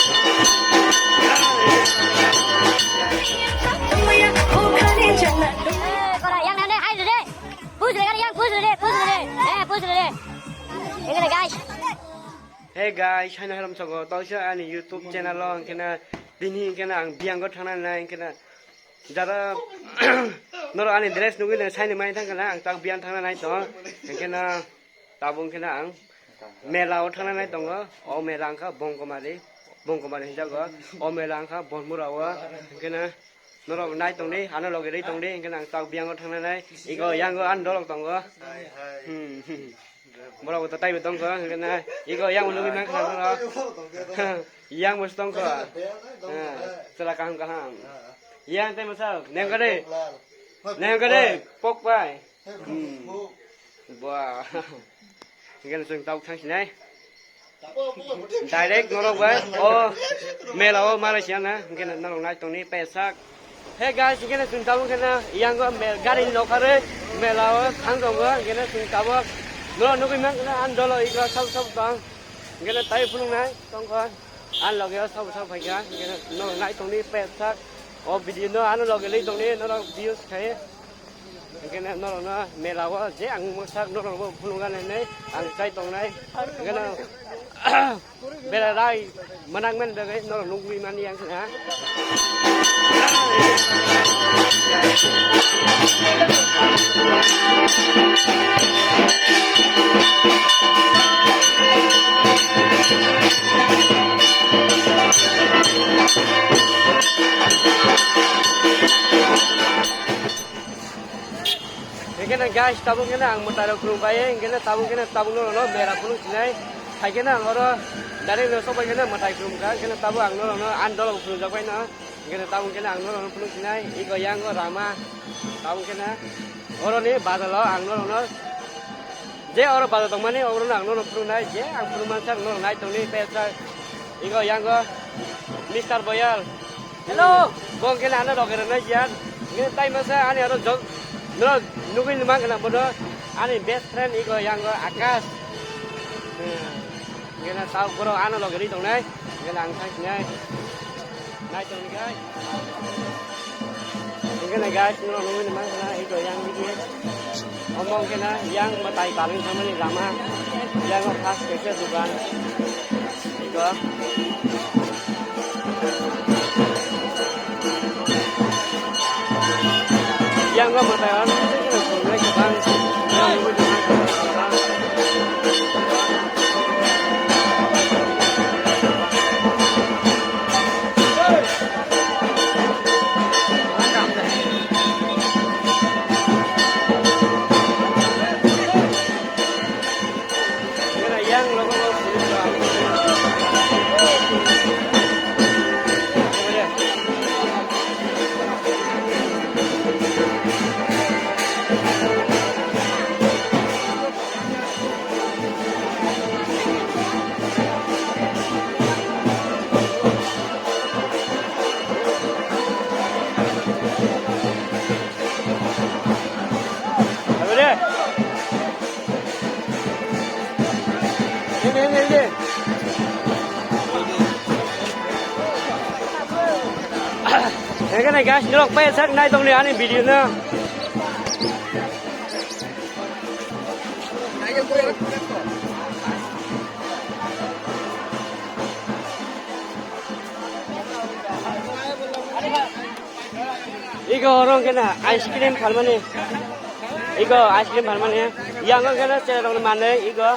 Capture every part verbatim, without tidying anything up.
Eh, kora, yang nang deh, hai deh. Push deh, yang push deh, push deh. Eh, push deh. Yang kena, guys. Hey guys, haino haram sogo, tawisa ani YouTube channel o, hingkhe na, tini hingkhe na ang biyango thangna nai, hingkhe na, jara, norok ani dress nugwi le saini mai thangkhe na, ang tak biyang thangna nai tongo, hingkhe na, tabuk hingkhe na ang mela o thangna nai tongo, o mela wngkha Bongkomari, Bongkomari hinjago, o mela wngkha Bonmura o, hingkhe na, norok nai tongdi, ano loge rwi tongdi, hingkhe na ang tak biyango thangna nai, igo yango ani dolok tongo. Hmm. Borok bo taibo tongkha, hwnkhe na iko yang bo nugwi mankha borok. Yang bo tongkha. Ha, chwla kaham kaham. Yang tei mwsal, nengkha de. Nengkha de, pok pai. Hmm. Ba. Hwnkhe chwng tabuk thangsinai. Direct norok bai o mela o malai siya na, hwnkhe norok nai tongni pesak. Hey guys, hingkhe chwng tabuk khe na yango me-, gari ni nokharwi mela o thang tongo, hingkhe chwng tabuk norok nugwi mankha na ani dolo iko sabo sabo tong, hingkhe tai phunuknai tongkha ani loge o sabo sabo phaikha, hingkhe norok nai tongdi pesak o video no ano loge lwi tongdi norok views khai, hingkhe norok no mela o je ang mwsak norok bo phunuknani hinwi ang chai tongnai, hingkhe Bera rai manang men dagai norok nugwi mani yang khna. Hingkhe na guys, tabuk khe na ang mwtai rok khulum bai, hingkhe na tabuk khe na tabuk no no mera phunuk sinai. Hai khe na ang oro direct no sok bai khe na mwtai khulum kha, hingkhe na tabuk ang no no ani dolo phunuk jak bai no. Hingkhe na tabuk khe na ang no no phunuk sinai, iko yang o Rama. Tabuk khe na oro ni badal o ang no no je oro bazar tongmani, oro no ang nono phunuknai, je ang phunukmani sak nono nai tongni, tei sak iko yango Mister Boyal. Hello. Bo hwnkhe na ano loge rwnai ya. Hwnkhe tai masa ani aro jog, no nugwi mankha na bono ani best friend iko yango Akash. Hwnkhe na tao borok ano loge rwi tongnai. Hwnkhe na ang thangsinai. Nai tongni guys. Hingke na guys, nung nungwi nang na ito yang bigi. Omo hingke na yang matai balwng thangmani lama. Yang o khas kaisa dukan. Ito. Yang o matai ang. Hingke nai guys, norok pai sak nai tongni ani video no. Iko oro hingke na ice cream phalmani. Iko ice cream phalmani. Yang hingke na cherok ni manwi iko.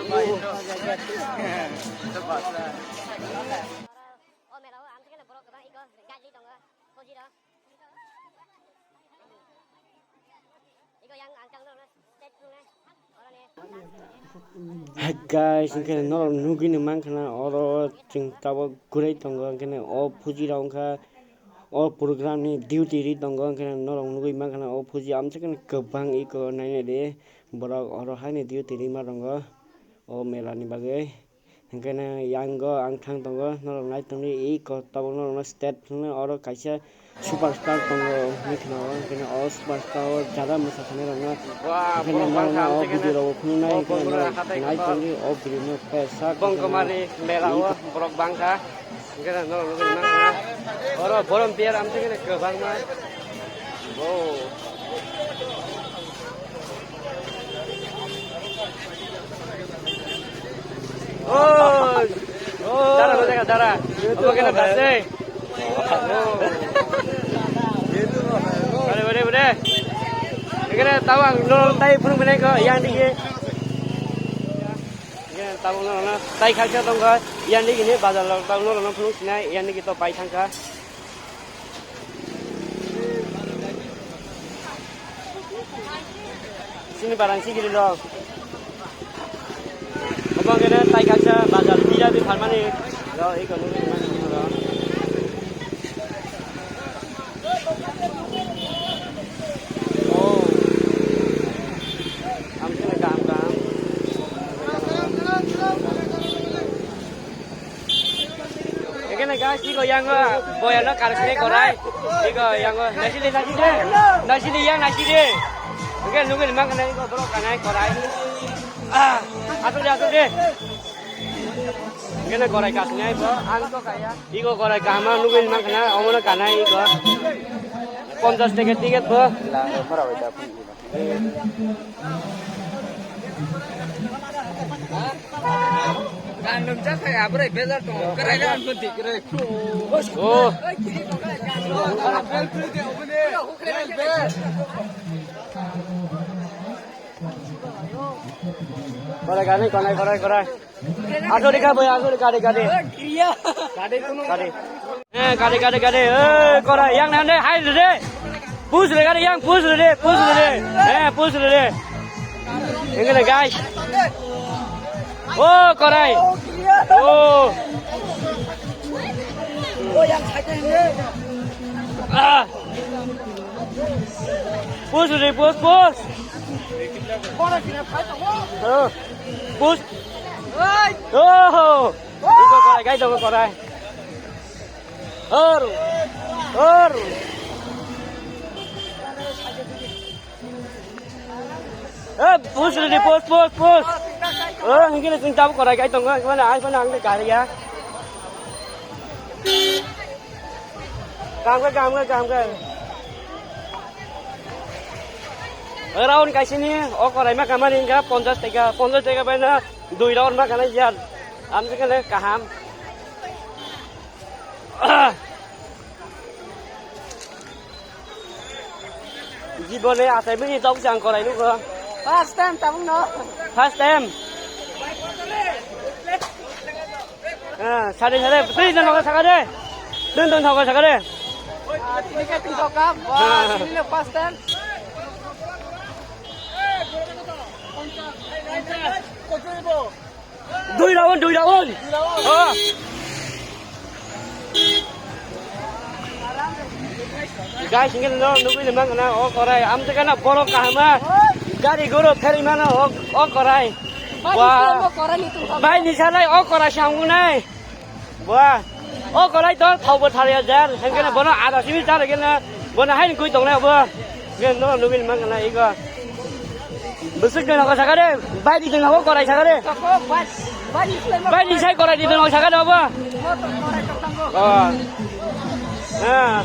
O mela o ang thikhe borok kwbang iko guide li tongo, phoji rok. Iko yang ang tang norok state phunuknai, oroni. Hi guys, hingke norok nugwi no mankha na oro chwng tabuk gurui tongo, hingke o phoji rok wngkha o program ni duty ri tongo, hingke norok nugwi mankha na o phoji amswk kwbang iko nainai di borok oro haino duty rima tongo o mela ni bagwi. Hingke no yang o ang thang tongo, norok nai tongdi, iko tabuk norok no state phunuknai, oro kaisa Superstar tongo, hwnwi khna o, hwnkheno o superstar o jara mwsa khainai rokno. Wah, hwnkheno borok norokno bangkha, o video rogo phunuknai, hwnkheno norok nai tongdi o video no khe sak Bongkomari mela o borok bangkha, hwnkheno norok nugwi mankha. Oro borom pier amtwi kheno kwbangma. Wow. Oi! Oi! Dara, dara, dara. Obo kena dase. Bare, bare, bare. Ekene tawang no tai phunuk binai ko yang digi. Ekene tawang no no tai khaksa tongkha yang digi ni bazar lo tawang no no phunuk sinai yang digi to pai thangkha. Sini barang si giri lo. Abang kene tai kaisa bazar pira di pharmani. Lo iko nungwi mani ro. Oh. Am sini kam kam. Ekene guys, iko yango boyano karsini korai. Iko yango nasili nasili. Nasili yang nasili. Oke, nunggu limang kena iko bro kanai korai. Ah, atur deh, atur deh. Ekene korai kasini ai bro, ang to kaya. Iko korai kama nunggu limang kena, omono kanai iko. Ponchas taka tiket bro. Random jakhai abre bezar tong. Kerai lan pun di kerai. Oh. Korai gari, korai, korai, korai. Ajo dikha boy, ajo dikha, dikha, dikha. Gari. Eh, gari, gari, gari. Eh, korai, yang nande, hai, re. Push re, gari, yang push re, push re. Eh, push re. Ini le, guys. Oh, korai. Oh. Ah. Push re, push, push. Oh. Push. Oh. Iko korai, guys, iko korai. Or. Or. Eh, push, push, push, push. Oh, hingke ni sing tabu korai kai tongo, mana ai mana ang de kariya. Kam ke, kam ke, kam ke. Round kaisini, o korai ma kamani hingka ponchas taka, ponchas taka bai na dui round ma kana yan. Am de kene kaham. Jibone asai mani tok jang korai nugo. First time tabung no. First time. Ah, sare sare, tui don thok saka de. Tui don thok saka de. Ah, tini ka tini thok ka. Wah, tini le first time. Dui round, dui round. Oh. Guys, hingke no nugui ni mangna o korai. Am te kana borok kahama. Gari goro pheri mana o, o korai. Wah. Bai ni salai o korai sangunai. Wah. O korai to thau bo thariya jar. Hingke bono ada simi jar hingke bono hain kui tongnai bo. Hingke no nugui ni mangna igo. Bwswk de nogo saka de, bai di nogo korai saka de. Bai di sai korai di nogo saka de obo. Oh. Ah.